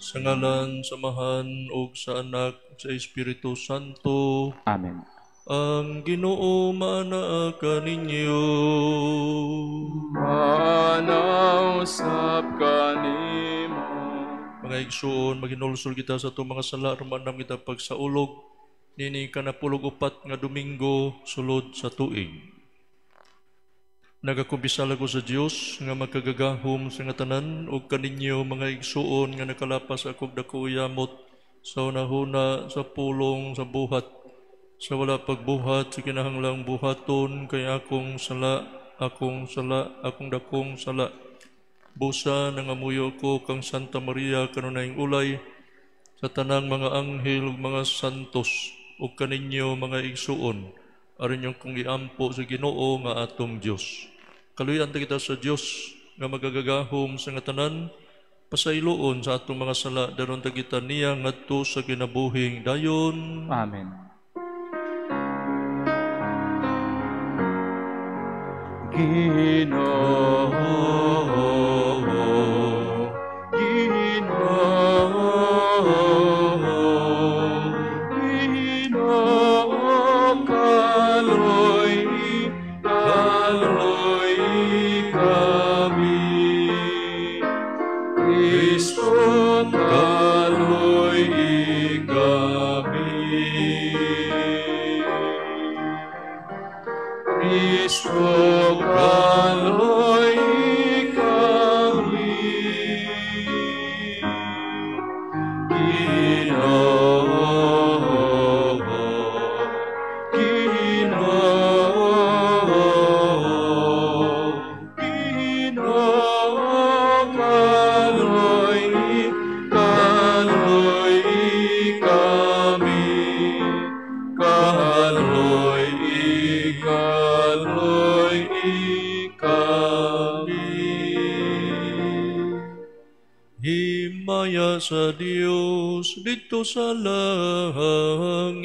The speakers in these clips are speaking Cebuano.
Sa ngalan sa Amahan ug sa Anak ug sa Espiritu Santo. Amen. Ang Ginoo maanaa kaninyo. Maanaa usab kanimo. Mga igsuon, maghinulsol kita sa atong mga sala aron maandam kita pagsaulog nini 14 nga Domingo sulod sa tuig. Nagakumpisal ako sa Dios nga makagagahom sa nga tanan ug kaninyo, mga igsuon, nga nakalapas akong dako yamot sa hunahuna, sa pulong, sa buhat, sa wala pagbuhat sa kinahanglang buhaton, kay akong sala, akong sala, akong dakong sala. Busa nangamuyo ko kang Santa Maria, kanunayng ulay, sa tanang mga anghel ug mga santos, ug kaninyo, mga igsuon, aron inyong kong iampo sa Ginoo nga atong Dios. Kaluyan ta kita sa Dios nga magagagahom sa nga tanan, pasayloon sa atong mga sala, daron ta kita niya ngadto sa kinabuhing dayon. Amen. Ginoo, Ginoo, Ginoo, kaloy, kaloy kami. Kristo, kaloy kami. Kristo, kaloy kami. Ginoo, Ginoo, Ginoo, kaloy, kaloy kami. Kaloy, kaloy kami. Himaya sa Dios didto sa langit.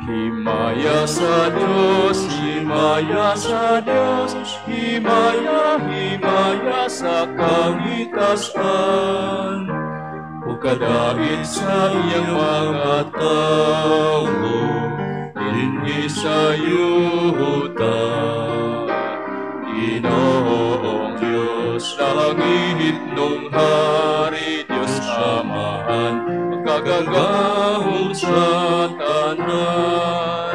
Himaya sa Dios, himaya sa Dios, himaya, himaya sa kahitasan. Ug kadait sa iyang mga tawo, dinhi sa yuta. Ginoong Diyos, langit nung hari, Diyos Amahan, magkagagahom sa tanan.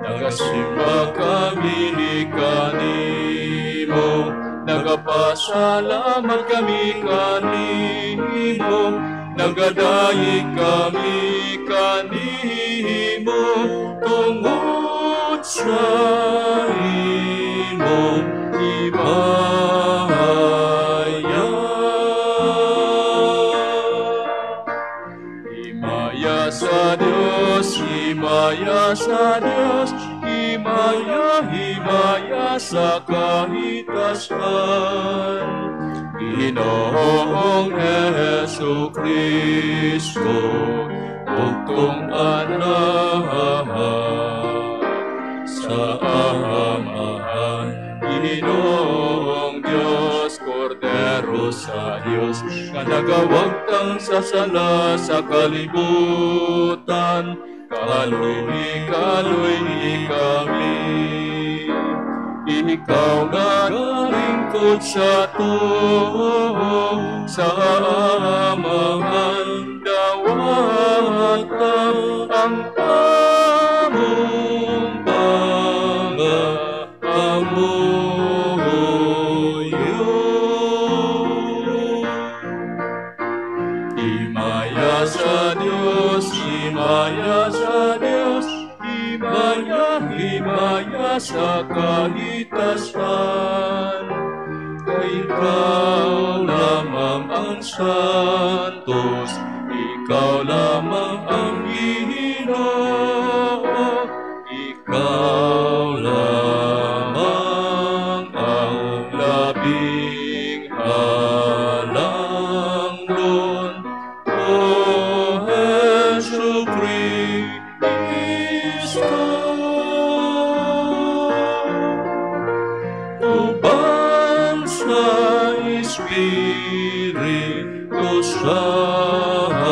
Nagasimba kami ni kanimo, nagapasalamat kami kanimo, nagadayeg kami kanimo, tungod sa imong himaya. Himaya sa Dios, himaya sa Dios, himaya, himaya sa kahitasan. Ginoong Hesu Kristo, bugtong Anak sa Amahan, Ginoong Diyos, Kordero sa Diyos, nga nagawagtang sa sala sa kalibutan, kaloy, kaloy kami. Ikaw nga lingkod sa tuo, sa Amahan, dawata ang among pangamuyo. Himaya sa Diyos, himaya sa Diyos, himaya, himaya sa kahitasan. Kay ikaw lamang ang santos, ikaw lamang ang Ginoo, ikaw lamang ang labing halangdon, O Hesu Kristo. Espiritu Santo.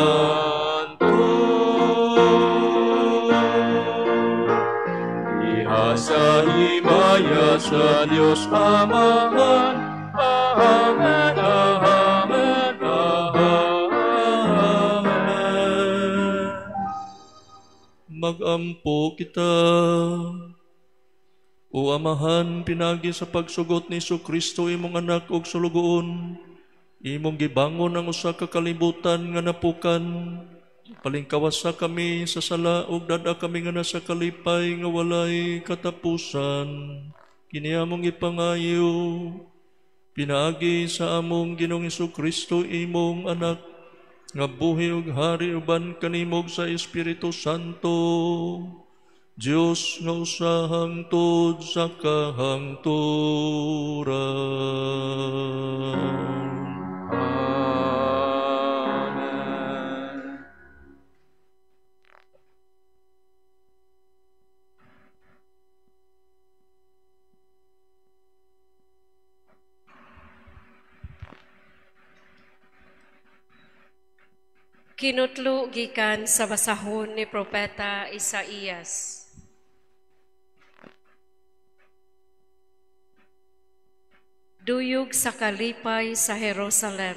Diha sa himaya sa Dios Amahan. Amen, amen, amen. Magampo kita. O Amahan, pinagi sa pagsugot ni Kristo imong anak og sulugoon, imong gibangon ang usa ka kalibutan nga napukan. Palingkawasa kami sa sala ug dad-a kami nga nasa kalipay nga walay katapusan. Kini among ipangayo pinaagi sa among Ginoong Kristo imong anak nga buhi ug hari uban kanimo sa Espiritu Santo. Diyos nga usa hangtod sa kahangturan. Amen. Kinutlo gikan sa basahon ni Propeta Isaías. Duyog sa kalipay sa Jerusalem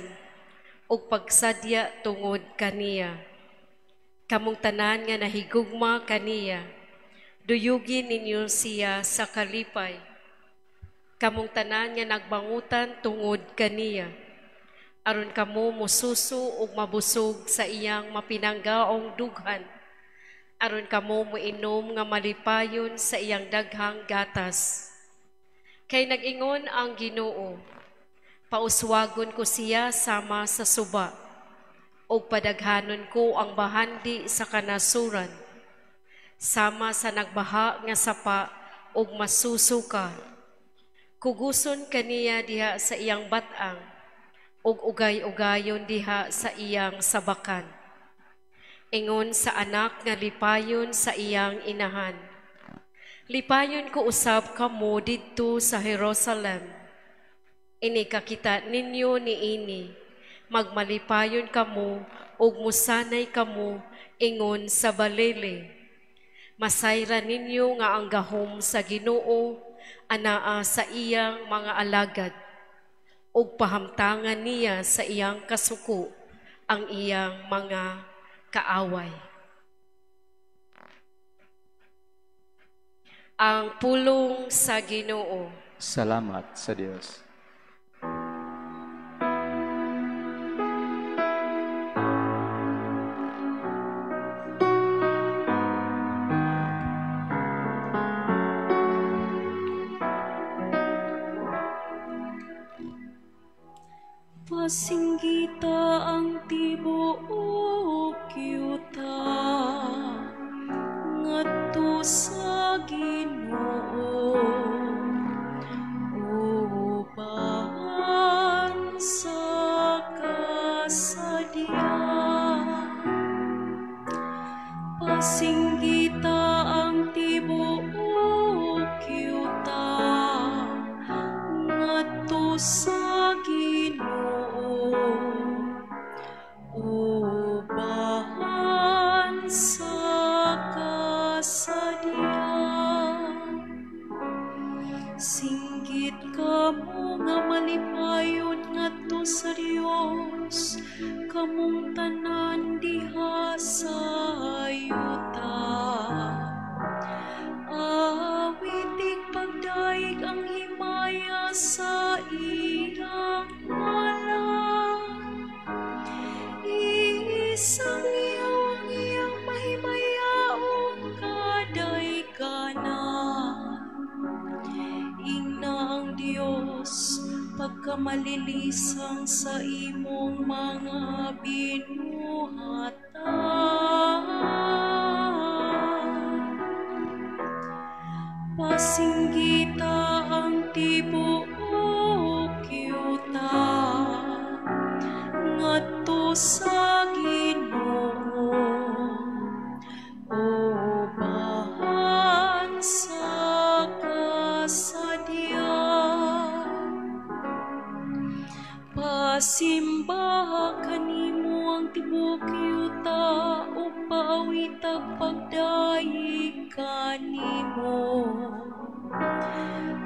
ug pagsadya tungod kaniya. Kamong tanan nga nahigugma kaniya, duyugi ninyo siya sa kalipay. Kamong tanan nga nagbangutan tungod kaniya, aron kamo mususo ug mabusog sa iyang mapinanggaong dughan, aron kamo moinom nga malipayon sa iyang daghang gatas. Kay nag-ingon ang Ginoo, pauswagon ko siya sama sa suba, ug padaghanon ko ang bahandi sa kanasuran, sama sa nagbaha nga sapa ug masusuka. Kuguson kaniya diha sa iyang bat-ang, ug ugay-ugayon diha sa iyang sabakan. Ingon sa anak nga lipayon sa iyang inahan. Lipayon ko usab kamo didto sa Jerusalem. Ini kakita ninyo niini, magmalipayon kamo ug musanay kamo ingon sa balili. Masayra ninyo nga ang gahom sa Ginoo anaa sa iyang mga alagad, ug pahamtangan niya sa iyang kasuko ang iyang mga kaaway. Ang pulong sa Ginoo. Salamat sa Dios. Pasinggita ang tibuok yuta ngadto sa Ginoo, uban sa kasadya. Pasinggita ang tibuok yuta ngadto sa Ginoo, uban sa kasadya. Singgit kamo nga malipayon ngadto sa Dios, kamong tanan diha sa yuta. Awitig pagdaig ang himaya sa iyang ngalan. Isang niyaw ang iyang mahimayaong kadayganan. Ingna ang Dios pagkamalilisan sa imong mga binuhatan. Pasinggita ang tibuok yuta ngadto sa Ginoo, uban sa kasadya. Pasimbaha kanimo ang tibuok yuta ug paawitag pagdayeg kanimo.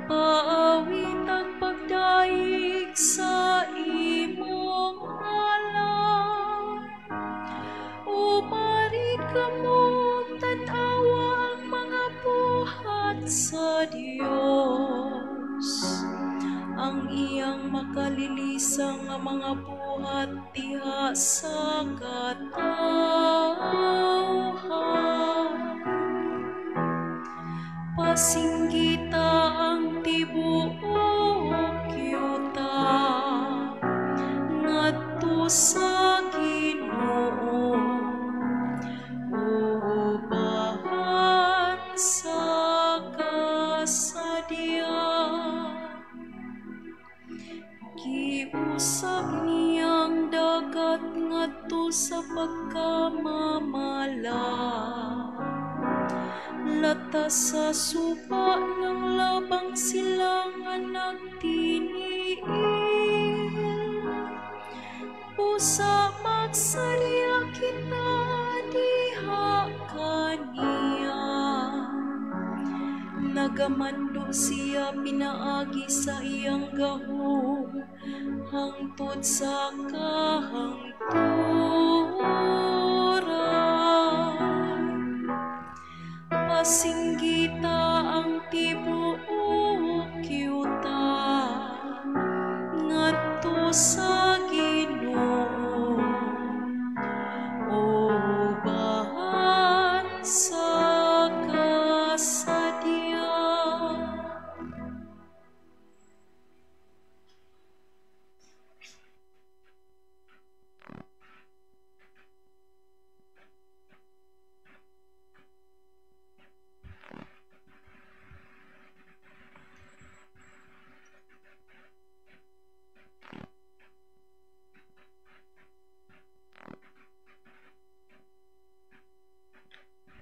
Paawitag pagdayeg sa imong ngalan. Umarid kamo tan-awa ang mga buhat sa Dios. Ang iyang makalilisang nga mga buhat diha sa katawhan. Pasinggita ang tibuok yuta ngadto sa Ginoo, ubahan sa kasadya. Giusab niyang dagat ngadto sa pagkamamala. Latas sa suba ng labang sila nga nagtiniil. Busa magsarya kita diha kaniya. Nagamando siya pinaagi sa iyang gahom hangtod sa kahangturan. Pasinggita ang tibuok yuta ngadto sa Ginoo, ubahan sa kasadya.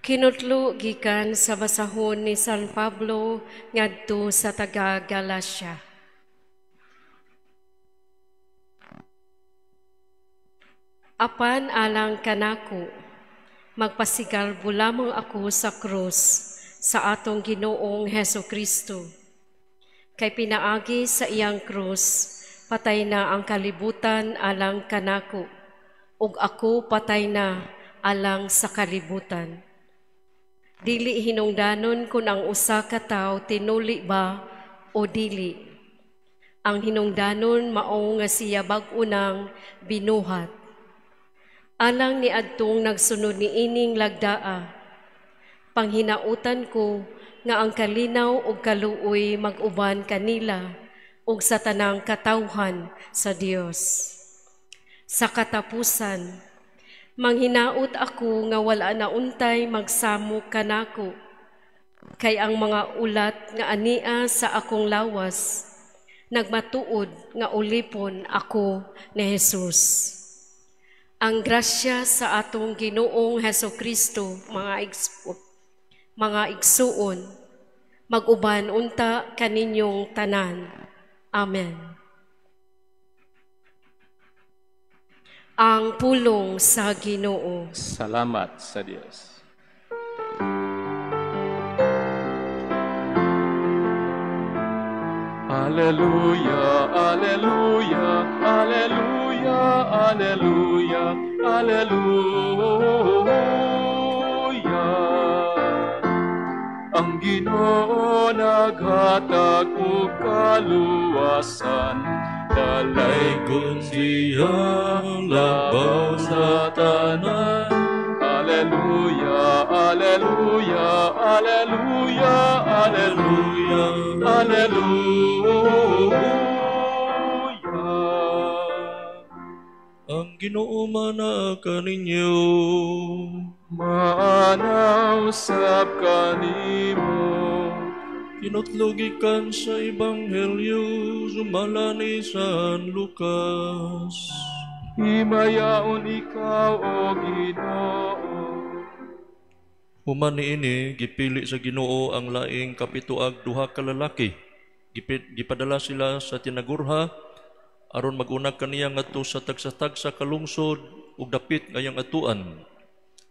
Kinutlo gikan sa basahon ni San Pablo ngadto sa taga Galacia. Apan alang kanako, magpasigarbo lamang ako sa krus sa atong Ginoong Heso Kristo. Kay pinaagi sa iyang krus, patay na ang kalibutan alang kanako, ug ako patay na alang sa kalibutan. Dili hinungdanon kun ang usa ka tawo tinuli ba o dili. Ang hinungdanon mao nga siya bag-o nang binuhat. Alang ni adtong nagsunod niining lagdaa, panghinautan ko nga ang kalinaw ug kaluoy mag-uban kanila ug sa tanang katawhan sa Dios. Sa katapusan, manghinaot ako nga wala na untay magsamo kanako, kay ang mga ulat nga ania sa akong lawas, nagmatuod nga ulipon ako ni Jesus. Ang grasya sa atong Ginoong Heso Kristo, mga igsuon, mag-uban unta kaninyong tanan. Amen. Ang pulong sa Ginoo. Salamat sa Dios. Alleluia, alleluia, alleluia, alleluia, alleluia. Ang Ginoo naghatag og kaluwasan, dalaygon siya labaw sa tanan. Alleluia, alleluia, alleluia, alleluia, alleluia. Ang Ginoo mana kaninyo, maanaw sab kanimo. Kinutlo gikan sa Ebanghelyo sumala ni San Lucas. Himayaon ikaw, o Ginoo. Human niini gipili sa Ginoo ang laing kapituag duha ka lalaki. Gipadala sila sa tinagurha aron mag-una kaniya ngadto sa tagsa-tagsa ka lungsod ug dapit nga iyang atuan.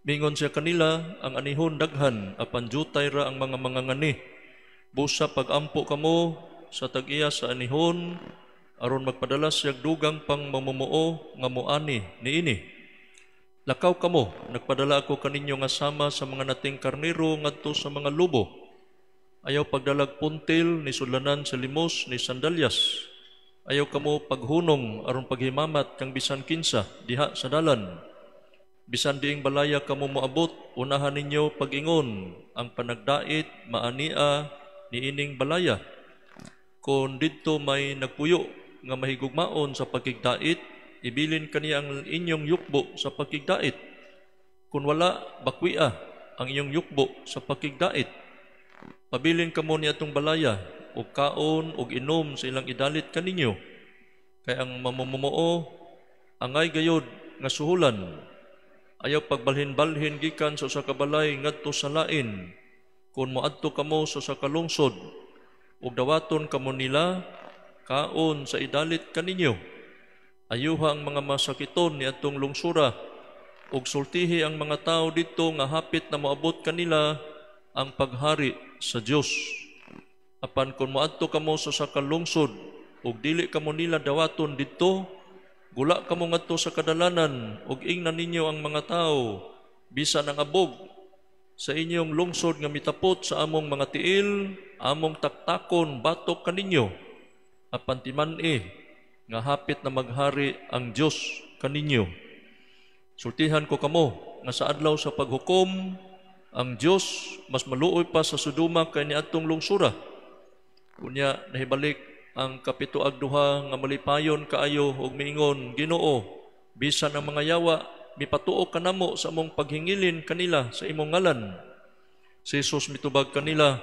Mingon siya kanila, ang anihon daghan, apan jutay ra ang mga mangangani. Busa pagampo kamo sa tag-iya sa anihon, aron magpadala siya dugang pang mamumuo nga moani niini. Lakaw kamo, nagpadala ako kaninyo nga sama sa mga nating karnero ngadto sa mga lobo. Ayaw pagdalag puntil ni sudlanan sa limos ni sandalyas. Ayaw kamo paghunong aron paghimamat kang bisan kinsa diha sa dalan. Bisan diing balaya kamo moabot, unahan ninyo pag-ingon ang panagdait maania niining balaya. Kon didto may nagpuyo nga mahigugmaon sa pagkigdait, ibilin kaniya ang inyong yukbo sa pagkigdait. Kung wala, bakwia ang inyong yukbo sa pagkigdait. Pabilin kamo ni atong balaya, og kaon og inom sa ilang idalit kaninyo. Kay ang mamumuo, angay gayod nga suhulan. Ayaw pagbalhin-balhin gikan sa usa ka balay ngadto sa lain. Kung moadto kamo sa usa ka lungsod, ug dawaton kamo nila, kaon sa idalit kaninyo. Ayuha ang mga masakiton ni atong lungsura, ug sultihi ang mga tao didto nga hapit na moabot kanila ang paghari sa Dios. Apan kung moadto kamo sa usa ka lungsod ug dili kamo nila dawaton didto, gula kamo ngadto sa kadalanan ug ingnan ninyo ang mga tao bisan ang abog sa inyong lungsod nga mitapot sa among mga tiil, among taktakon batok kaninyo. Apan timan-i nga hapit na maghari ang Dios kaninyo. Sultihan ko kamo nga sa adlaw sa paghukom ang Dios mas maluoy pa sa Sodoma kay niadtong lungsura. Unya nahibalik ang 72 nga malipayon kaayo ug miingon, Ginoo, bisan ang mga yawa mipatuo kanamo sa among paghingilin kanila sa imong ngalan. Si Jesus mitubag kanila,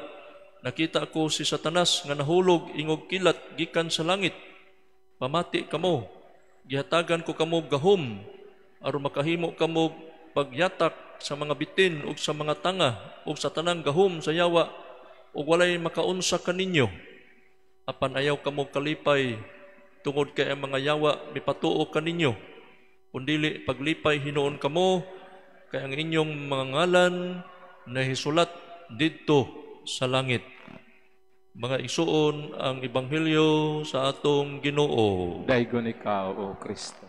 nakita ko si Satanas nga nahulog ingog kilat gikan sa langit. Pamati kamo, gihatagan ko kamo gahom aron makahimo kamo pagyatak sa mga bitin ug sa mga tanga ug sa tanang gahom sa yawa ug walay makaunsa kaninyo. Apan ayaw kamo kalipay tungod kay ang mga yawa mipatuo kaninyo. Kundili paglipay hinuon kamo kay ang inyong mga ngalan nahisulat didto sa langit. Mga igsuon, ang ebanghelyo sa atong Ginoo. Daygon ikaw, O Kristo.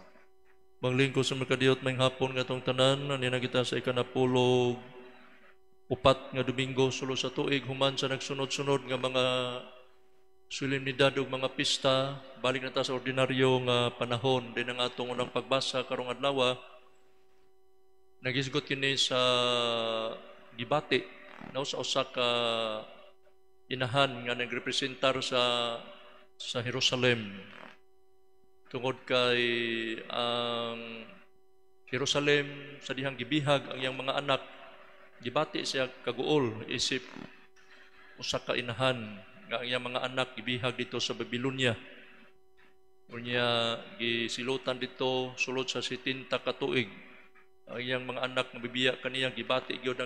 Maglingkod sa makadiyot, may hapon ngatong tanan, ani na kita sa 14 nga Domingo sulod sa tuig, human sa nagsunod-sunod nga mga solemnidad ug mga pista, balik na ta sa ordinaryo nga panahon. Din ang atong unang pagbasa karong adlaw, nagisgot kini sa gibati no, sa usa ka inahan nga nagrepresentar sa Jerusalem. Tungod kay ang Jerusalem sa dihang gibihag ang iyang mga anak, gibati siya kaguol isip usa ka inahan nga ang iyang mga anak gibihag dito sa Babylonia. Unya gisilutan dito sulod sa 70 ka tuig. Ang iyang mga anak nga bibiya kaniya, gibati gyud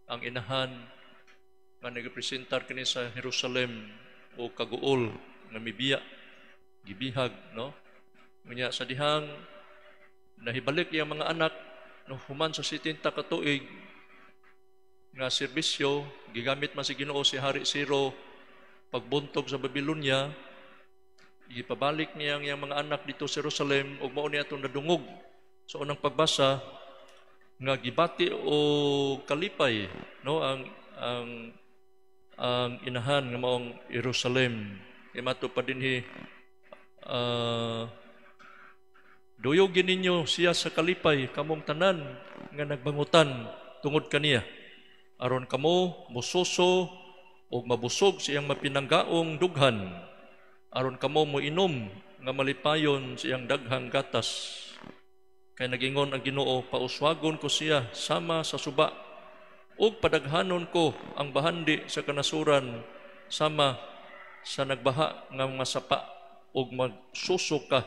ang inahan nga nagrepresentar kini sa Jerusalem o kaguol nga mibiya, gibihag, no? Unya sa dihang nahibalik iyang mga anak, no, human sa 70 ka tuig nga serbisyo, gigamit man si Ginoo si Hari Ciro pagbuntog sa Babylonia, ipabalik niya ang iyang mga anak dito sa Jerusalem ug mao niya atong nadungog sa unang pagbasa nga gibati o kalipay, no, ang inahan nga maong Jerusalem. Kay mato pa dinhi, duyogin ninyo siya sa kalipay kamong tanan nga nagbangutan tungod kaniya, aron kamo mususo ug mabusog sa iyang mapinanggaong dughan, aron kamo moinom nga malipayon sa iyang daghang gatas. Kay nagingon ang Ginoo, pauswagon ko siya sama sa suba, ug padaghanon ko ang bahandi sa kanasuran sama sa nagbaha nga mga sapa, ug magsuso ka.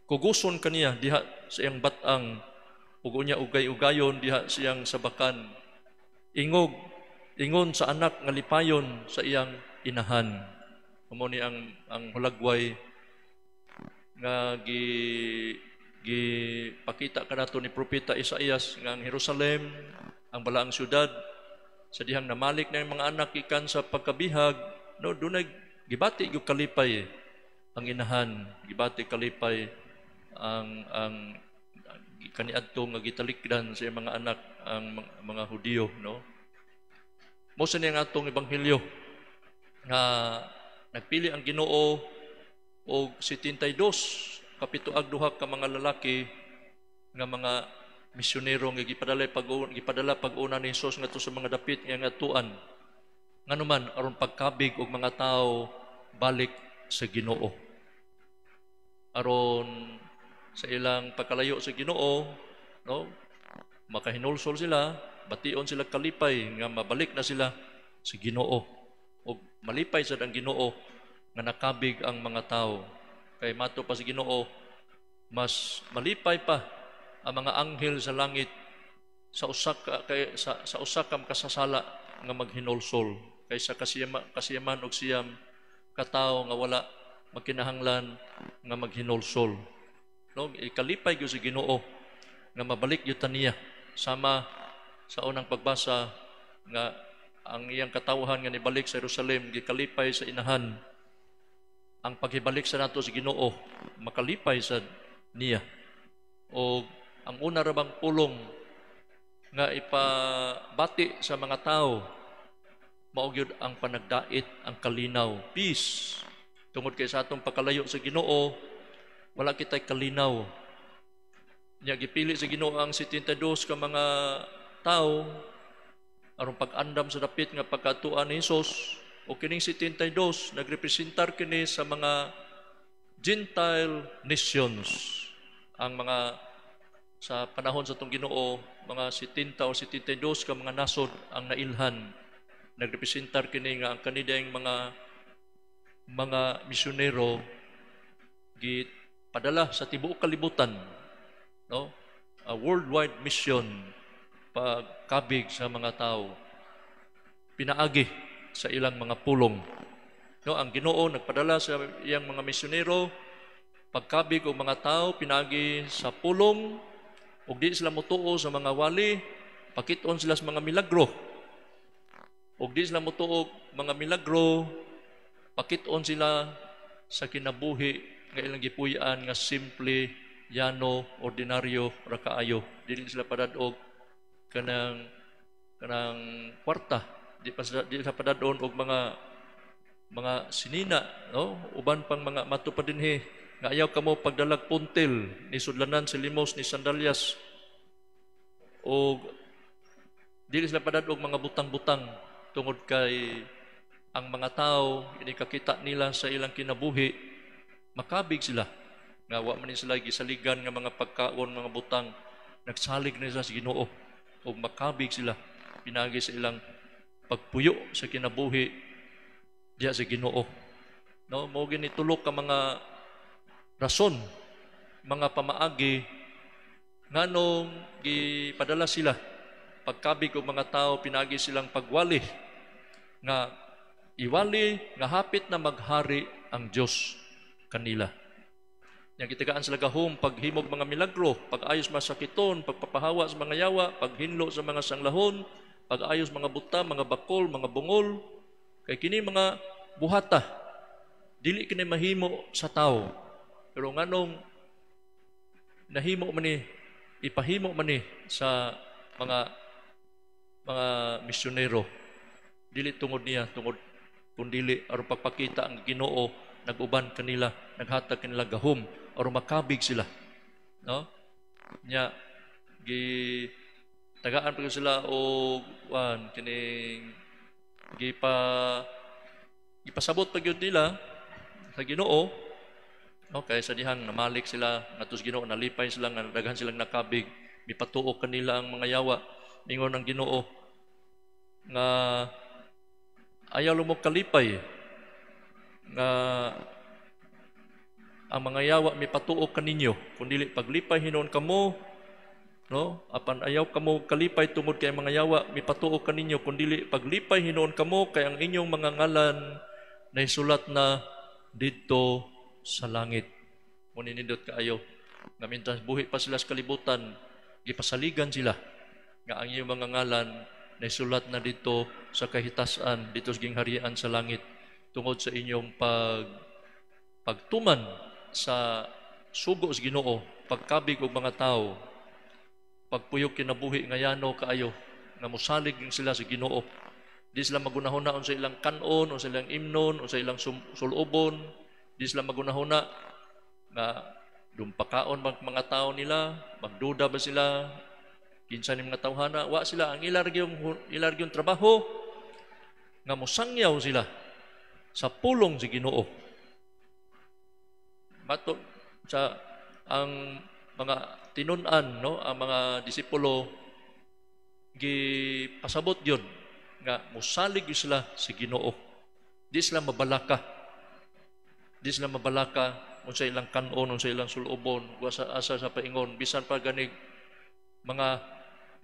Kuguson kaniya diha sa iyang batang, ug unya ugay-ugayon diha sa iyang sabakan. Ingog ingon sa anak nga lipayon sa iyang inahan. Mao ni ang hulagway nga gi gipakita kanato ni Propeta Isaias nga ang Jerusalem, ang balaang syudad, sa dihang namalik na yung mga anak ikan sa pagkabihag, no, dunay gibati gyud kalipay ang inahan, gibati kalipay ang kaniadto nga gitalikdan sa iyang mga anak, ang mga Hudiyo, no. Mao sa niya ang atong ebanghelyo nga nagpili ang Ginoo og 72 kapito ag duha ka mga lalaki nga mga misyonero nga gipadala pag-una ni Hesus ngadto sa mga dapit nga ngatuan, nganuman aron pagkabig og mga tawo balik sa Ginoo, aron sa ilang pagkalayo sa Ginoo, no, makahinulsol sila, bation sila kalipay nga mabalik na sila sa Ginoo, ug malipay sad ang Ginoo nga nakabig ang mga tao, kay mato pa sa Ginoo, mas malipay pa ang mga anghel sa langit sa usa ka makasasala nga maghinulsol kaysa kasiyaman og 9 ka tawo nga wala magkinahanglan nga maghinulsol, no. Ikalipay gyud sa Ginoo nga mabalik gyud ta niya, sama sa unang pagbasa nga ang iyang katawhan nga nibalik sa Jerusalem gikalipay sa inahan. Ang paghibalik sa nato sa Ginoo, makalipay sa niya. O ang una ra bang pulong nga ipabati sa mga tao, mao gyud ang panagdait, ang kalinaw, peace, tungod kay sa atong pagkalayo sa Ginoo, wala kitay kalinaw. Nya gipili sa Ginoo ang 72 ka mga tao aron pag-andam sa dapit nga pagkatuan ni Hesus, o kining 72 nagrepresentar kini sa mga Gentile nations. Ang mga sa panahon sa atong Ginoo, mga 70 o 72 ka mga nasod ang nailhan. Nagrepresentar kini nga ang kanidang mga misyonero gipadala sa tibuok kalibutan, no, a worldwide mission, pagkabig sa mga tao pinaagi sa ilang mga pulong, no. Ang Ginoo nagpadala sa iyang mga misyonero pagkabig og mga tao pinaagi sa pulong, ug di sila motuo sa mga wali, pakit-on sila sa mga milagro, ug di sila motuo mga milagro, pakit-on sila sa kinabuhi nga ilang gipuy-an nga simple, yano, ordinaryo ra kaayo. Dili sila padad-og kanang kwarta, di sila padad-on og mga sinina, no, uban pang mga mato pa dinhi nga ayaw kamo pagdalag puntil, ni sudlanan si limos, ni sandalyas, og dili sila padad-og mga butang-butang, tungod kay ang mga tao ini kakita nila sa ilang kinabuhi, makabig sila nga wa man ni sila gisaligan nga mga pagkaon, mga butang. Nagsalig na sila sa Ginoo ug makabig sila pinaagi sa ilang pagpuyo sa kinabuhi diha sa Ginoo, no. Mao gini tulo ka mga rason, mga pamaagi nganong gipadala sila pagkabig og mga tao pinaagi silang pagwali, nga iwali nga hapit na maghari ang Dios kanila. Nya gitagaan sila gahom paghimog mga milagro, pag-ayos masakiton, pagpapahawa sa mga yawa, paghinlo sa mga sanglahon, pag-ayos mga buta, mga bakol, mga bungol. Kay kini mga buhata, dili kini mahimo sa tao. Pero nganong nahimo man ni, ipahimo man ni sa mga misyonero, dili tungod niya, tungod kundili aron pagpakita ang Ginoo nag-uban kanila, naghatag kanila gahom aron makabig sila, no. Nya gi tagaan pa sila og wan kining gipasabot pa gyud nila sa Ginoo, no, kay sa dihang namalik sila ngadto sa Ginoo, nalipay sila nga daghan silang nakabig, mipatuo kanila ang mga yawa. Ningon ang Ginoo nga ayaw mo kalipay nga ang mga yawa mipatuo kaninyo, kundili paglipay hinuon kamo, no, apan ayaw kamo kalipay tungod kay ang mga yawa mipatuo kaninyo, kundili paglipay hinuon kamo kay ang inyong mga ngalan naisulat na didto sa langit. Mo nindot kaayo nga mintras buhi pa sila sa kalibutan, gipasaligan sila nga ang iyong mga ngalan naisulat na dito sa kahitasan, dito sa gingharian sa langit, tungod sa inyong pagtuman sa sugo sa Ginoo, pagkabig og mga tao, pagpuyok kinabuhi nga yano kaayo, nga mosalig sila sa Ginoo. Di sila magunahuna unsa ilang kanon, unsa ilang imnon, unsa ilang sulobon. Di sila magunahuna nga dumpakaon bang mga tao nila, magduda ba sila, kinsa ni mga tawhana, wa sila. Ang ilar yung trabaho nga mosangyaw sila sa pulong sa Ginoo. Mato sa ang mga tinun-an, no, ang mga disipulo gipasabot yun nga mosalig sila sa Ginoo. Di sila mabalaka. Di sila mabalaka unsa ilang kanon, unsa ilang sulobon, wa sa asa sa paingon, bisan pa ganig mga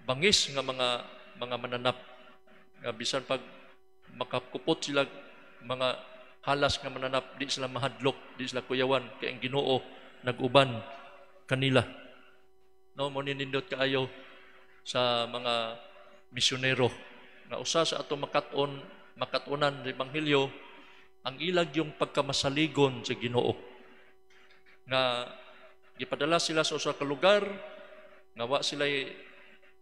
bangis nga mga mananap, nga bisan pag makakupot sila mga halas nga mananap, di sila mahadlok, di sila kuyawan, kay ang Ginoo nag-uban kanila. No, mo nindot kaayo sa mga misyonero nga usa sa ato makat-onan sa ebanghelyo ang ilag yung pagkamasaligon sa Ginoo, nga gipadala sila sa usa ka lugar nga wa sila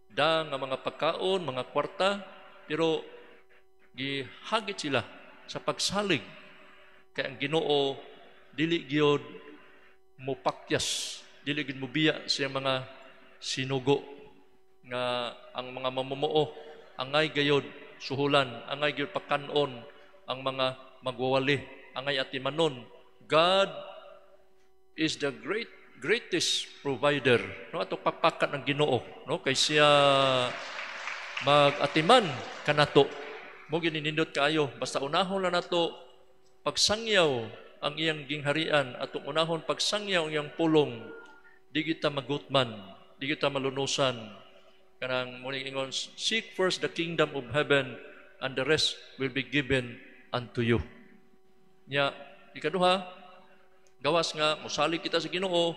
da nga mga pagkaon, mga kwarta, pero gihagit sila sa pagsalig kay ang Ginoo dili gyud mopakyas, dili gyud mobiya sa mga sinugo, nga ang mga mamumuo angay gayod suhulan, angay gyud pakanon ang mga magwawali, angay atimanon. God is the greatest provider. No, ato papakan ang Ginoo, no, kay siya magatiman kanato. Mo gininindot kaayo, basta unahon lang nato pagsangyaw ang iyang gingharian, atong unahon pagsangyaw ang iyang pulong, di kita magutman, di kita malunusan. Kanang muning ingon, "Seek first the kingdom of heaven and the rest will be given unto you." Nya, ikaduha, gawas nga mosalig kita sa Ginoo,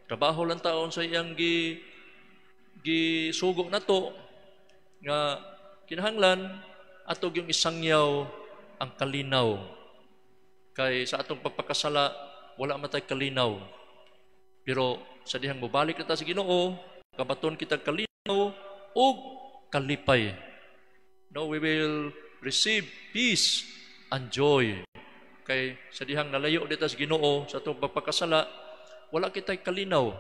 trabaho lang taon sa iyang gisugo nato, nga kinahanglan ato yung isangyaw ang kalinaw. Kay sa atong pagpakasala, wala man tay kalinaw. Pero sa dihang mobalik na ta sa Ginoo, kabaton kita kalinaw ug kalipay. No, we will receive peace and joy. Kay sa dihang nalayo dita sa Ginoo sa atong pagpakasala, wala kitay kalinaw.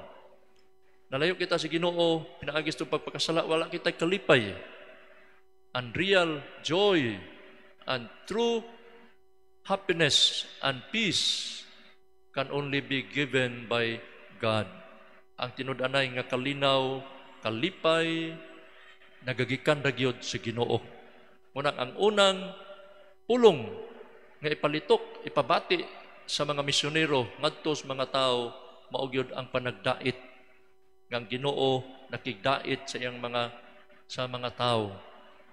Nalayo kita sa Ginoo pinaagi sa atong pagpakasala, wala kitay kalipay. And real joy and true happiness and peace can only be given by God. Ang tinud-anay nga kalinaw, kalipay, nagagikan ra gyud sa Ginoo. Unang ang unang pulong nga ipalitok, ipabati sa mga misyonero ngadto sa mga tao, mao gyud ang panagdait nga ang Ginoo nakigdait sa iyang mga sa mga tao.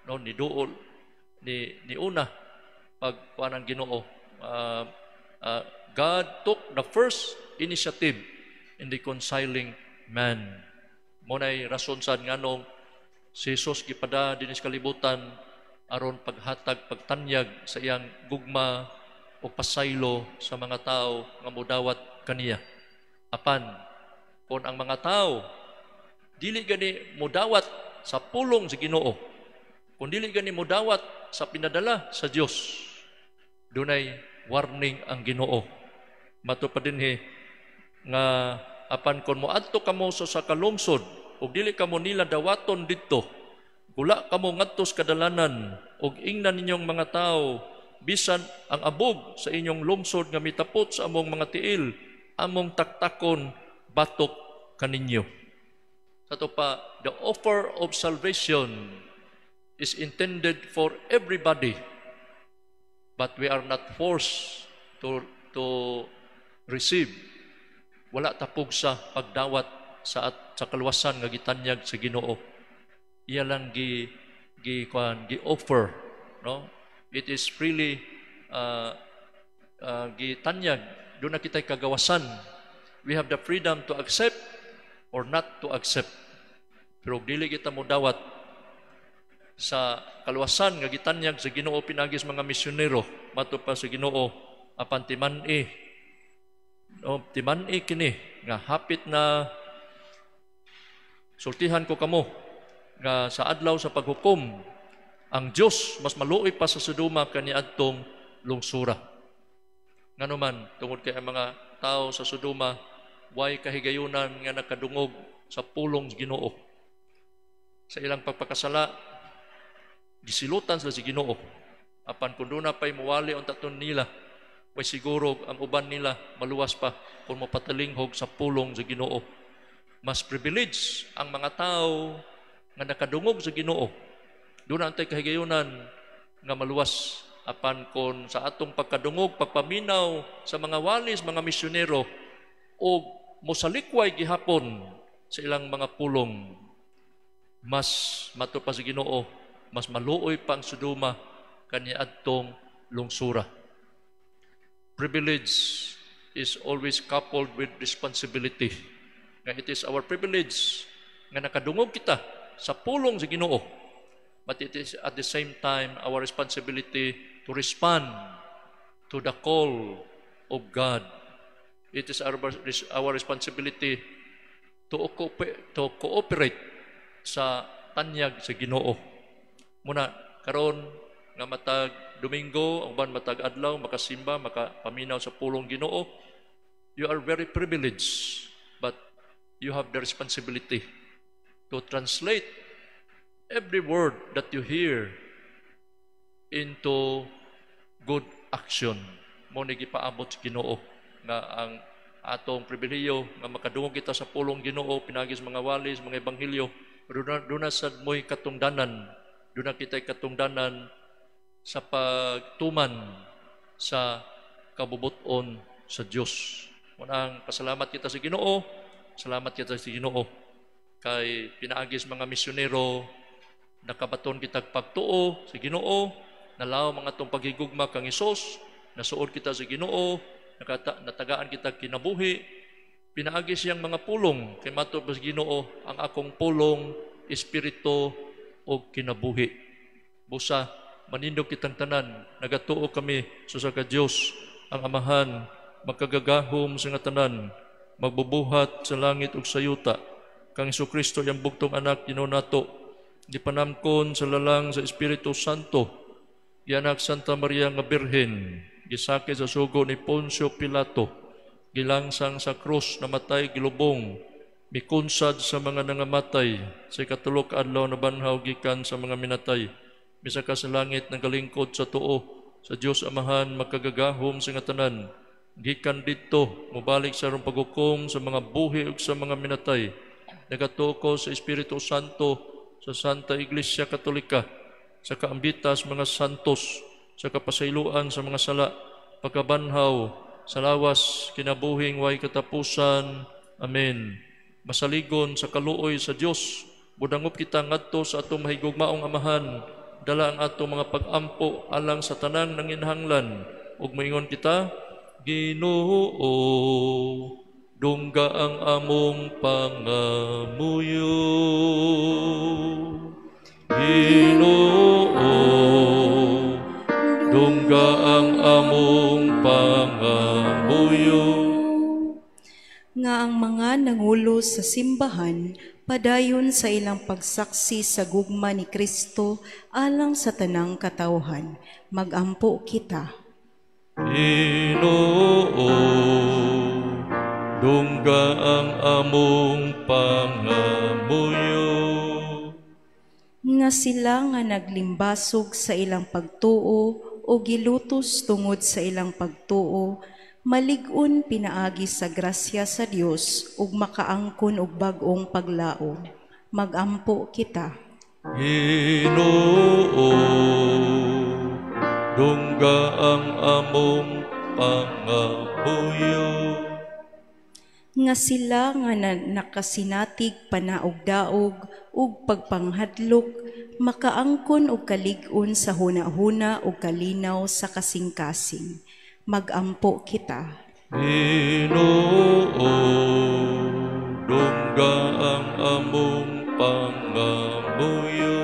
No, ni duol ni niuna pagkuan ang Ginoo. God took the first initiative in reconciling man. Mo nay rason sad nganong si Jesus gipada dinhi sa kalibutan aron paghatag, pagtanyag sa iyang gugma o pasaylo sa mga tao nga modawat kaniya. Apan kon ang mga tao dili gani modawat sa pulong sa Ginoo, kung dili gani modawat sa pinadala sa Dios, dunay warning ang Ginoo. Mato pa dinhi nga apan kon moadto kamo sa kalungsod ug dili kamo nila dawaton didto, gula kamo ngadto sa kadalanan ug ingnan ninyong mga tao, bisan ang abog sa inyong lungsod nga mitapot sa among mga tiil, among taktakon batok kaninyo. Sa to pa, the offer of salvation is intended for everybody, but we are not forced to receive. Wala tapog sa pagdawat sa at sa kaluwasan nga gitanyag sa Ginoo. Iya lang gi gi kuan, gi offer, no? It is freely gitanyag. Doon na kita'y kagawasan We have the freedom to accept or not to accept. Pero dili kita mo dawat sa kaluwasan nga gitanyag sa Ginoo pinaagi sa mga misyonero, mato pa sa Ginoo, apan timan-i, no, timan-i kini nga hapit na. Sultihan ko kamo nga sa adlaw sa paghukom, ang Dios mas maluoy pa sa Sodoma kaniadtong lungsura. Ngano man? Tungod kay ang mga tao sa Sodoma way kahigayunan nga nakadungog sa pulong sa Ginoo. Sa ilang pagpakasala, gisilutan sila sa Ginoo. Apan kung duna pa'y muwali unta to nila, way siguro ang uban nila maluwas pa kung mapatalinghog sa pulong sa Ginoo. Mas privilege ang mga tao nga nakadungog sa Ginoo. Duna antay kahigayunan nga maluwas. Apan kon sa atong pagkadungog, pagpaminaw sa mga walis, mga misyonero, o mosalikway gihapon sa ilang mga pulong, mas mato pa sa Ginoo, mas maluoy pa ang Sodoma kaniadtong lungsura. Privilege is always coupled with responsibility. Nga it is our privilege nga nakadungog kita sa pulong sa Ginoo. But it is at the same time our responsibility to respond to the call of God. It is our responsibility to cooperate sa tanyag sa Ginoo. Muna karon nga matag Domingo, ang uban matag adlaw makasimba, makapaminaw sa pulong Ginoo, you are very privileged, but you have the responsibility to translate every word that you hear into good action. Mao ni gipaabot sa Ginoo nga ang atong pribilehiyo nga makadungog kita sa pulong Ginoo pinaagi sa mga walis, mga ebanghelyo, pero duna sad mo'y katungdanan, duna kita'y katungdanan sa pagtuman sa kabubuton sa Dios. Munang pasalamat kita sa Ginoo, salamat kita sa Ginoo kay pinaagi sa mga misyonero nakabaton kita pagtuo sa Ginoo, nalawom ang atong paghigugma kang Hesus, nasuod kita sa Ginoo, natagaan kita kinabuhi pinaagi siyang mga pulong, kay matod sa Ginoo, "Ang akong pulong espiritu o kinabuhi." Busa manindog kitang tanan, nagatuo kami sa usa ka Dios, ang Amahan, makagagahom sa nga tanan, magbubuhat sa langit ug sa yuta, kang Kristo, iyang bugtong anak, Ginoo nato, gipanamkon sa lalang sa Espiritu Santo, gianak Santa Maria nga Birhen, gisakit sa sugo ni Poncio Pilato, gilangsang sa krus, namatay, gilubong, mikunsad sa mga nangamatay, sa ikatulo ka adlaw nabanhaw gikan sa mga minatay, misaka sa langit, nagalingkod sa tuo sa Dios Amahan makagagahom sa nga tanan. Gikan didto mobalik sa aron paghukom sa mga buhi ug sa mga minatay. Nagatuo ko sa Espiritu Santo, sa Santa Iglesia Katolika, sa kaambitas mga santos, sa kapasayloan sa mga sala, pagkabanhaw sa lawas, kinabuhing way katapusan. Amen. Masaligon sa kaluoy sa Dios, budangop kita ngadto sa atong mahigugmaong Amahan, dala ang atong mga pag-ampo alang sa tanang nanginhanglan, ug moingon kita: Ginoo, dungga ang among pangamuyo. Ginoo, dungga ang among pangamuyo. Nga ang mga nangulo sa simbahan padayon sa ilang pagsaksi sa gugma ni Kristo alang sa tanang katawhan. Magampo kita. Ginoo, dungga ang among pangamuyo. Nga sila nga naglimbasog sa ilang pagtuo o gilutos tungod sa ilang pagtuo, malig-on pinaagi sa grasya sa Dios ug makaangkon og bag-ong paglaom. Magampo kita. Ginoo, dungga ang among pangamuyo. Nga sila nga nakasinati og panaugdaog ug pagpanghadlok, makaangkon og kalig-on sa hunahuna ug kalinaw sa kasingkasing. Magampo kita. Ginoo, dungga ang among pangamuyo.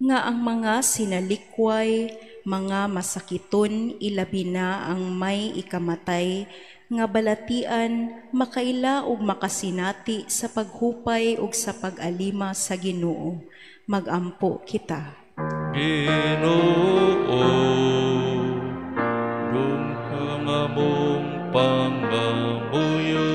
Nga ang mga sinalikway, mga masakiton, ilabi na ang may ikamatay, nga balatian, makaila ug makasinati sa paghupay ug sa pag-alima sa Ginoo. Magampo kita. Ginoo, dungga ang among pangamuyo.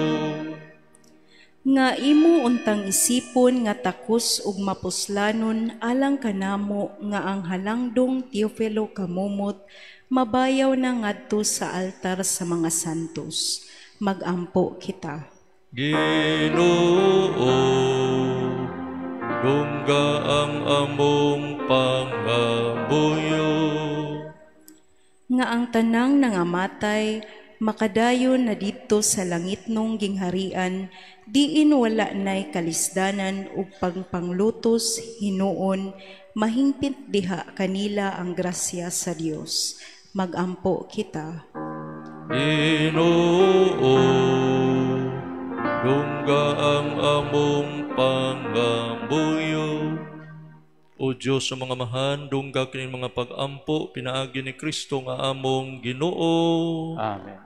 Nga imo untang isipon nga takos ug mapuslanon alang kanamo nga ang halangdong Teofilo kamumot mabayaw na ngadto sa altar sa mga santos. Magampo kita. Ginoo, dungga ang among pangamuyo. Nga ang tanang nangamatay makadayon na didto sa langitnong gingharian, diin wala nay kalisdanan ug pagpanglutos hinuon, mahingpit diha kanila ang grasya sa Dios. Magampo kita. Ginoo, dungga ang among pangamuyo. O Dios sa mga amahan, dungga kining mga pag-ampo pinaagi ni Kristo nga among Ginoo. Amen.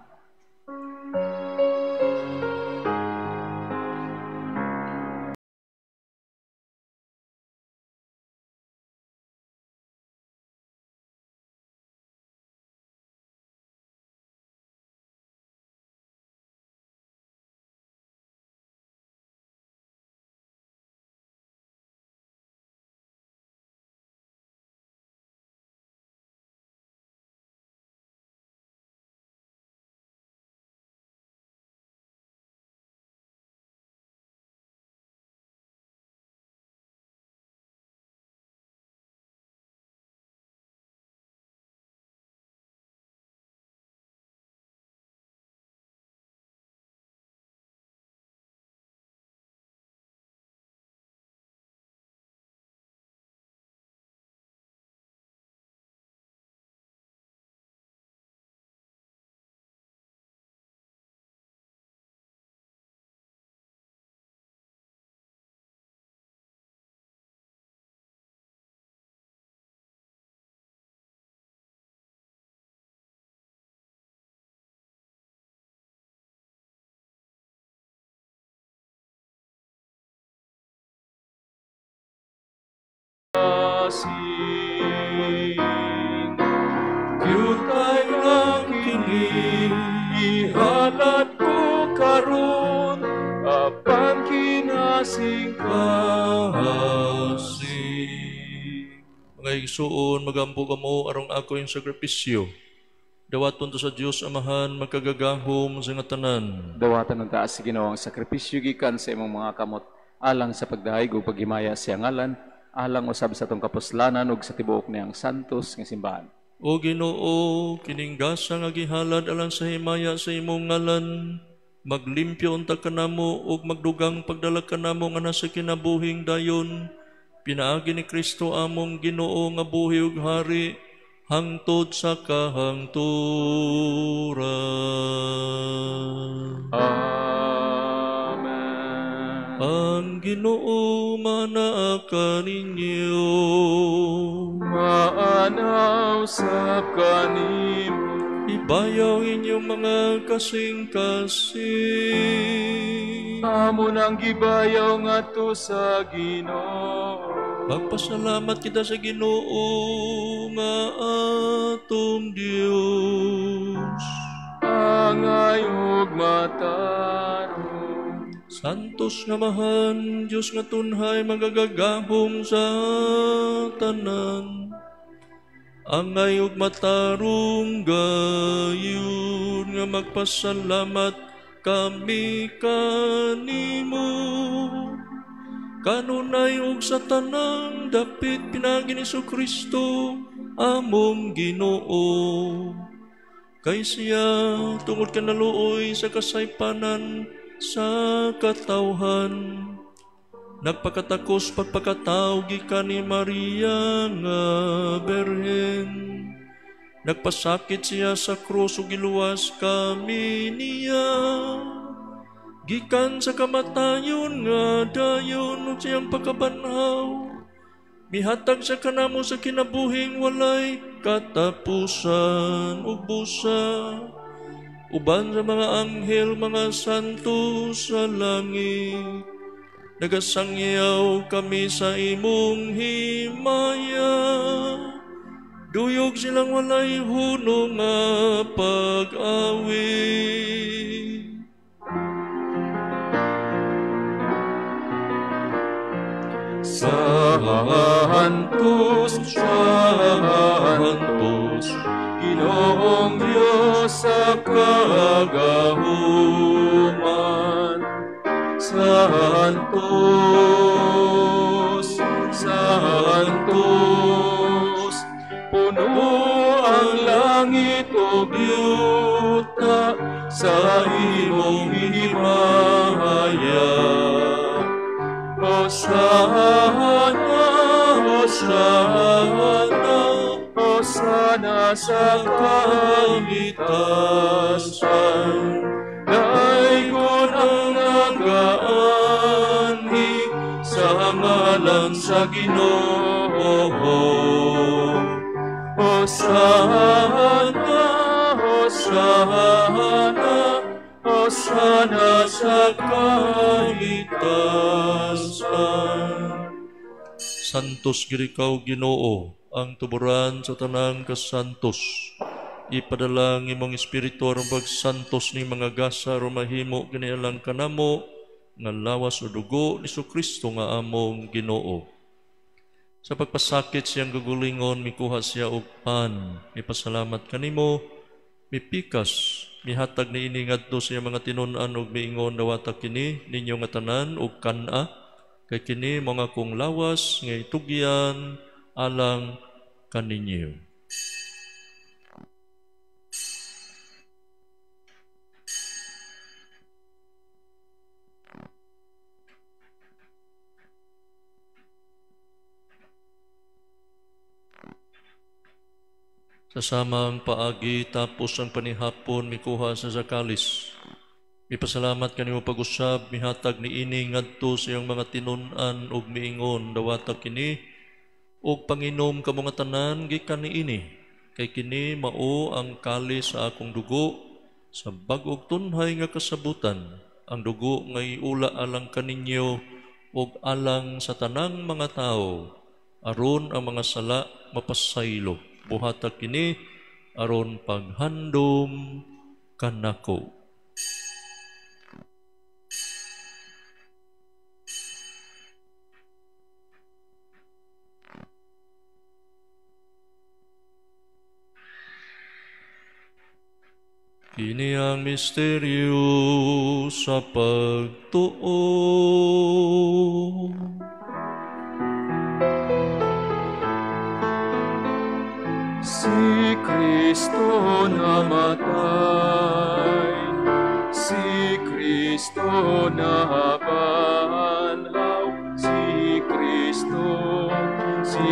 Kyutay lang kini, ihalad ko karon, apan kinasing-kasing. Mga igsuon, magampo kamo arong ako yung sakripisyo. Dawaton to sa Dios Amahan, magkagagahom sa nga tanan. Dawatan ng taas sa Ginoo ang sakripisyo gikan sa imong mga kamot, alang sa pagdahig ug paghimaya sa ngalan, alang usab sa atong kapuslanan ug sa tibuok niyang santos nga simbahan. O Ginoo, kining gasa nga gihalad alang sa himaya sa imong ngalan, maglimpyo unta kanamo ug magdugang pagdala kanamo nga nasa kinabuhing dayon. Pinaagi ni Kristo among Ginoo nga buhi ug hari hangtod sa kahangturan. Amen. Ang Ginoo manaa kaninyo. Maanaw sab kanimo. Ibayaw inyong mga kasing-kasing. Amo nang gibayaw ngadto sa Ginoo. Magpasalamat kita sa Ginoo nga atong Dios. Angay ug matarong. Santos nga Amahan, Dios nga tunhay magagagahom sa tanan. Angay ug matarong gayon nga magpasalamat kami kanimo. Kanunay ug sa tanang dapit pinaagi ni Kristo among Ginoo. Kay siya tungod kanaluoy sa kasaypanan sa katawhan, nagpakatakos pagpakataw gikan ni Maria nga Berhen, Nagpasakit siya sa krus ug giluwas kami niya. Gikan sa kamatayon nga dayon ug siyang pagkabanhaw, mihatag sa kanamo sa kinabuhing walay katapusan ug busa. Uban sa mga anghel, mga santo sa langit, nagasangyaw kami sa imong himaya. Duyog silang walay hunong nga pag-awit. Santos, Santos, Ginoong Diyos sa kagahuman. Santos, Santos, puno ang langit ug yuta sa imong himaya. Hosana, Hosana, Hosana sa kalitasan. Daygon ang nagaanhi sa ngalan sa Ginoo. Hosana, Hosana, Hosana sa kalitasan. Santos gid ikaw Ginoo, ang tuburan sa tanang kasantos. Ipadala ang imong espiritu aron pagsantos ni mga gasa aron mahimo kini alang kanamo nga lawas o dugo ni Kristo nga among Ginoo. Sa pagpasakit siyang gugulingon, mikuha siya og pan, mipasalamat kanimo, mipikas, mihatag niini ngadto sa iyang mga tinun-an ug miingon, dawata kini ninyo nga tanan og kan-a, kay kini mga kong lawas nga itugyan alang kaninyo. Sa samang paagi tapos ang panihapon mikuha sa sakalis. Mipasalamat kanimo pag-usab, mihatag niini ngadto sa iyang mga tinun-an ug miingon, dawata kini ug panginom kamo nga tanan gikan niini, kay kini mao ang kalis sa akong dugo sa bag-ong tunhay nga kasabutan, ang dugo nga iula alang kaninyo ug alang sa tanang mga tawo, aron ang mga sala mapasaylo. Buhata kini aron paghandom kanako. Kini ang misteryo sa pagtuo. Si Kristo namatay, si Kristo nabanhaw, si Kristo, siya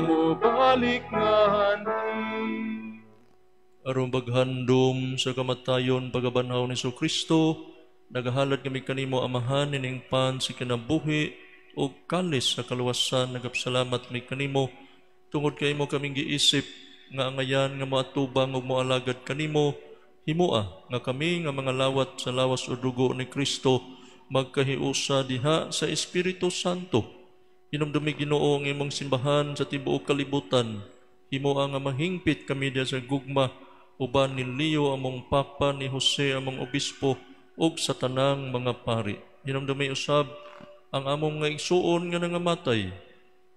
mobalik nganhi. Aron paghandom sa kamatayon pagabanhaw ni Kristo, nagahalad kami kanimo Amahan ining pan sa kinabuhi o kalis sa kaluwasan. Nagapasalamat mi kanimo tungod kay imo kaming giisip nga angayan nga moatubang ug moalagad kanimo. Himoa nga kami nga mga lawat sa lawas o dugo ni Kristo magkahiusa diha sa Espiritu Santo. Hinumdumi Ginoo ang imong simbahan sa tibuok kalibutan. Himoa nga mahingpit kami diha sa gugma uban ni Leo among Papa, ni Jose among Obispo ug sa tanang mga pari. Hinumdumi usab ang among nga igsuon nga nangamatay,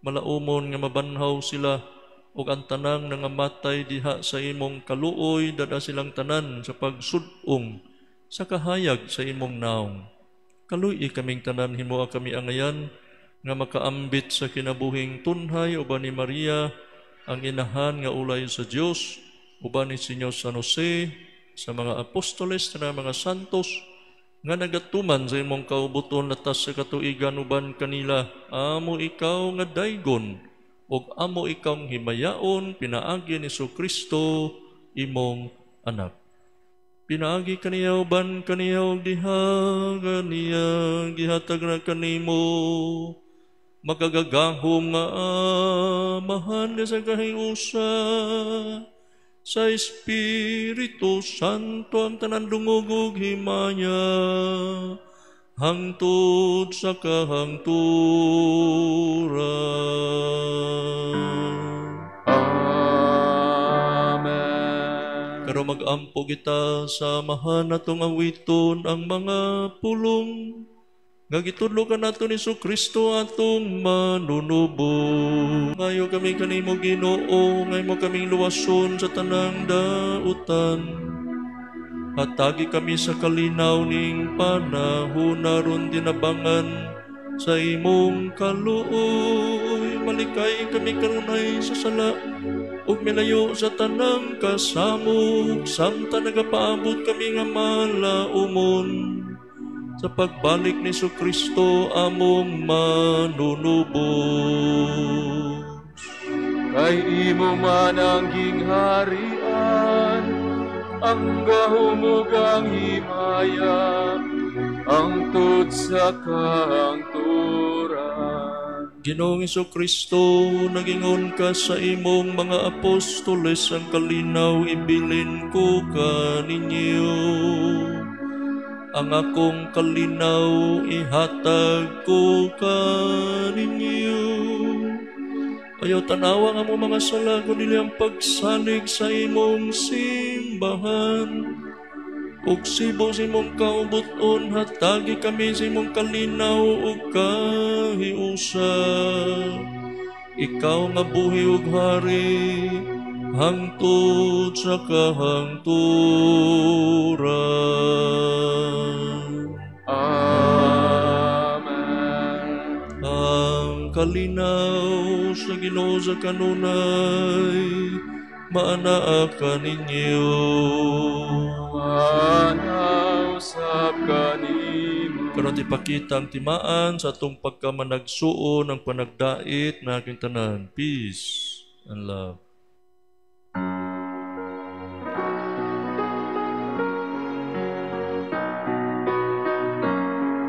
malaumon nga mabanhaw sila, ug ang tanang nangamatay diha sa imong kaluoy, dada silang tanan sa pagsud-ong sa kahayag sa imong naong. Kaluy kaming tanan, himoa kami angayan nga makaambit sa kinabuhing tunhay uban ni Maria ang inahan nga ulay sa Dios, uban ni Senyor San Jose, sa mga apostoles na mga santos nga nagatuman sa imong kaubuton latas sa katuigan uban kanila, amo ikaw nga daygon ug amo ikang himayaon pinaagi ni Kristo imong anak. Pinaagi kaniya uban kaniya ug diha kaniya gihatag na kanimo makagagahom nga Amahan nga sa kahiusa sa Espiritu Santo ang tanan dungog ug himaya hangtod sa kahangturan. Amen. Karon mag-ampo kita sa Amahan atong awiton ang mga pulong nga gitudlo kanato ni Kristo atong manunubos. Ngayo kami kanimo Ginoo, ngayo kaming luwason sa tanang dautan. Hatagi kami sa kalinaw ning panahon aron dinabangan sa imong kaluoy. Malikay kami kanunay sa sala ug milayo sa tanang kasamok, samtang nagapaabot kami nga malaumon sa pagbalik ni Kristo among manunubos. Kay imo man ang gingharian, ang gahom ug ang himaya, ang tud sa kahangturan. Ginoong Kristo, nagingon ka sa imong mga apostoles, ang kalinaw ibilin ko kaninyo. Ang akong kalinaw ihatag ko kaninyo. Ayaw tanawa nga mo mga sala, kundi ang pagsalig sa imong simbahan. Ug sibo sa imong kaubuton, hatagi kami sa imong kalinaw ug kahiusa. Ikaw nga buhi ug hari, hangtod sa kahangturan. Amen. Ang kalinaw sa Ginoo sa kanunay maanaa kaninyo. Maanaa usab kanimo. Karon ipakita ang timaan sa atong pagkamanagsuon ng panagdait na aking tanan. Peace and love.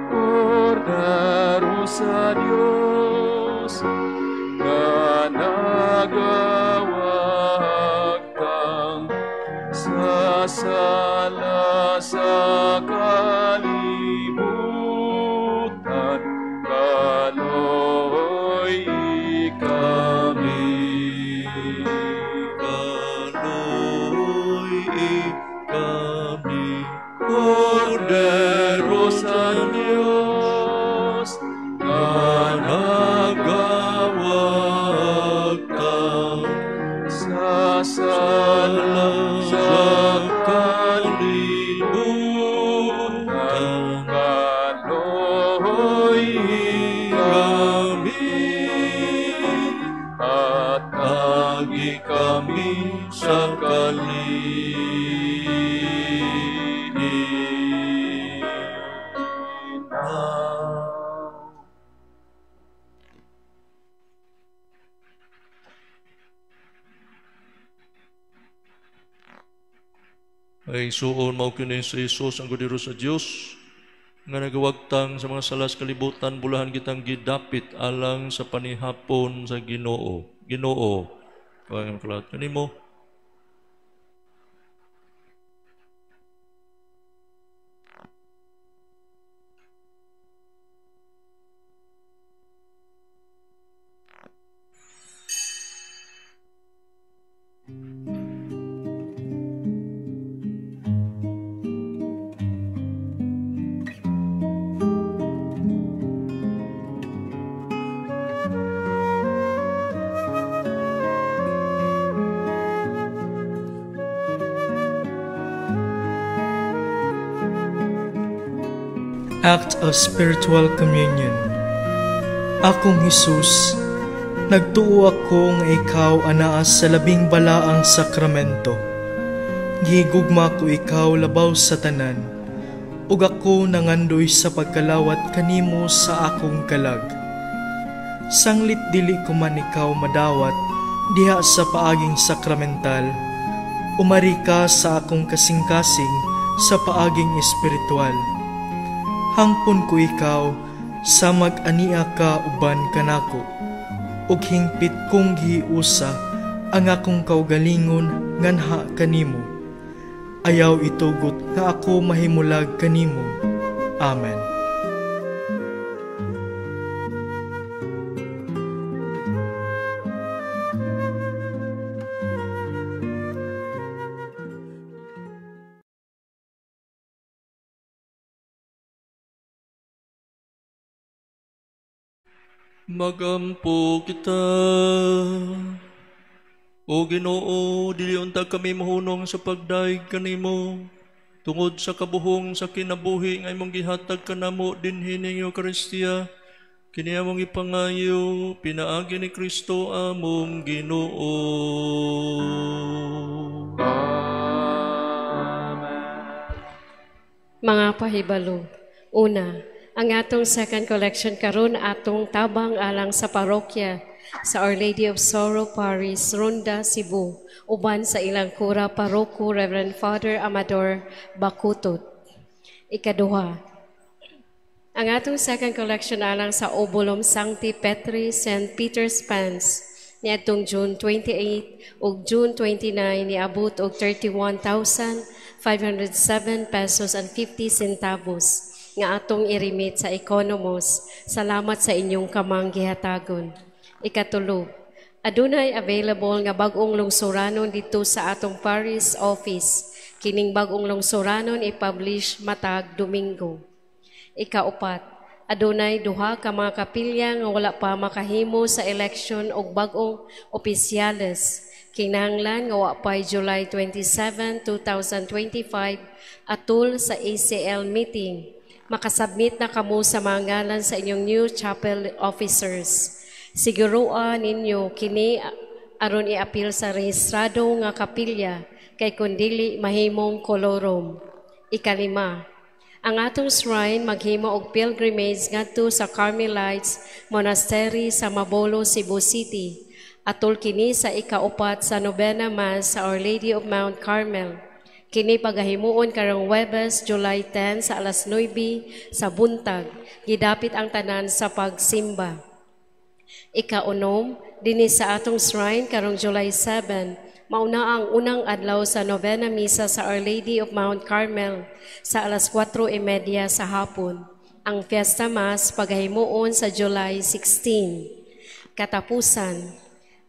Kordero sa Dios nga nagawagtang sa sala sa kalibutan, kaloy kami. Kaloy kami. Kordero sa Dios nga nagawagtang sa sala sa kalibutan, kaloy kami. Hatagi kami sa kalinaw. Ay suon mao kini si Jesus ang kordero sa Dios nga nagawagtang sa mga sala sa kalibutan, bulahan kitang gidapit alang sa panihapon sa Ginoo. Ginoo, kawang kalat kanimo. Act of Spiritual Communion. Akong Hesus, nagtuo ako nga ikaw anaa sa labing balaang sakramento. Gihigugma ko ikaw labaw sa tanan, ug ako nangandoy sa pagkalawat kanimo sa akong kalag. Sanglit dili ko man ikaw madawat diha sa paaging sakramental, umari ka sa akong kasing-kasing sa paaging espiritual. Hangpon ko ikaw sa mag-ania ka uban kanako, ug hingpit kong gihiusa ang akong kaugalingon nganha kanimo. Ayaw itugot nga ako mahimulag kanimo. Amen. Magampo kita. O Ginoo, dili unta kami mahunong sa pagdaig kanimo tungod sa kabuhong sa kinabuhi nga imong gihatag kanamo dinhi ning Eukaristia. Kini among ipangayo pinaagi ni Kristo among Ginoo. Amen. Mga pahibalo. Una, ang atong second collection karon atong tabang alang sa parokya sa Our Lady of Sorrow Parish, Ronda, Cebu, uban sa ilang kura paroko Reverend Father Amador Bakutot. Ikaduha, ang atong second collection alang sa Obulum Sancti Petri St. Peter's Pans niadtong June 28 ug June 29 niabot og 31,507 pesos and 50 centavos nga atong irimit sa Economos. Salamat sa inyong kamang gihatagon. Ikatulo, adunay available nga bag-ong lungsuranon dito sa atong parish office. Kining bag-ong lungsuranon i-publish matag Domingo. Ikaupat, adunay duha ka mga kapilya nga wala pa makahimo sa election og bag-ong opisyales. Kinahanglan nga wa pay July 27, 2025 atul sa ACL meeting. Makasubmit na kamo sa mga ngalan sa inyong new chapel officers. Siguroa ninyo kini aron iapil sa rehistrado nga kapilya kay kun dili mahimong kolorum. Ikalima, ang atong shrine maghimo og pilgrimage ngadto sa Carmelites Monastery sa Mabolo, Cebu City. Atol kini sa ikaupat sa Novena Mass sa Our Lady of Mount Carmel. Kini pagahimuon karong Huwebes, July 10 sa alas 9 sa buntag. Gidapit ang tanan sa pagsimba. Ikaunom, dinhi sa atong shrine karong July 7, mauna ang unang adlaw sa Novena Misa sa Our Lady of Mount Carmel sa alas 4:30 sa hapon. Ang Fiesta Mass pagahimuon sa July 16. Katapusan,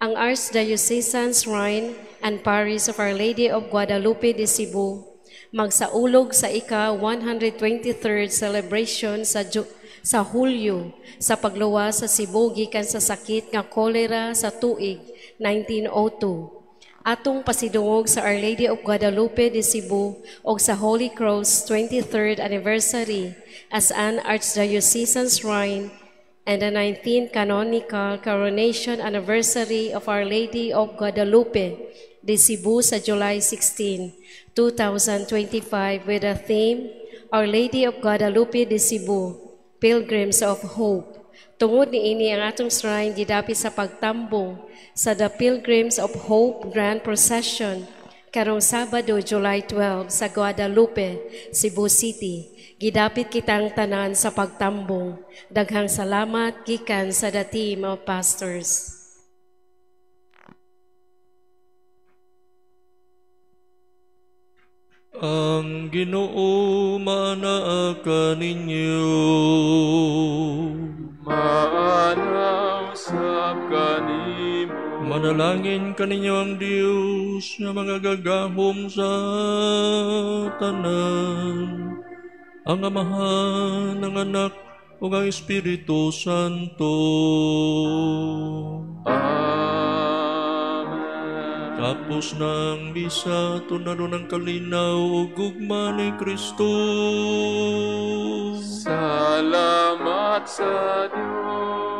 ang Archdiocesan Shrine and Parish of Our Lady of Guadalupe de Cebu magsaulog sa ika-123rd celebration sa Hulyo sa pagluwas sa Cebu gikan sa sakit nga kolera sa tuig 1902. Atong pasidungog sa Our Lady of Guadalupe de Cebu og sa Holy Cross 23rd anniversary as an Archdiocesan Shrine and the 19th Canonical Coronation Anniversary of Our Lady of Guadalupe de Cebu sa July 16, 2025 with the theme Our Lady of Guadalupe de Cebu, Pilgrims of Hope. Tungod niini ang atong shrine gidapit sa pagtambong sa The Pilgrims of Hope Grand Procession karong Sabado, July 12 sa Guadalupe, Cebu City. Gidapit kitang tanan sa pagtambong. Daghang salamat gikan sa the team of pastors. Ang Ginoo maanaa kaninyo. Maanaa usab kanimo. Manalangin kaninyo ang Dios nga mga gagahom sa tanan, ang Amahan, ang Anak, ug ang Espiritu Santo. Amen. Tapos na ang misa, tunano ng kalinaw ug gugma ni Kristo. Salamat sa Dios.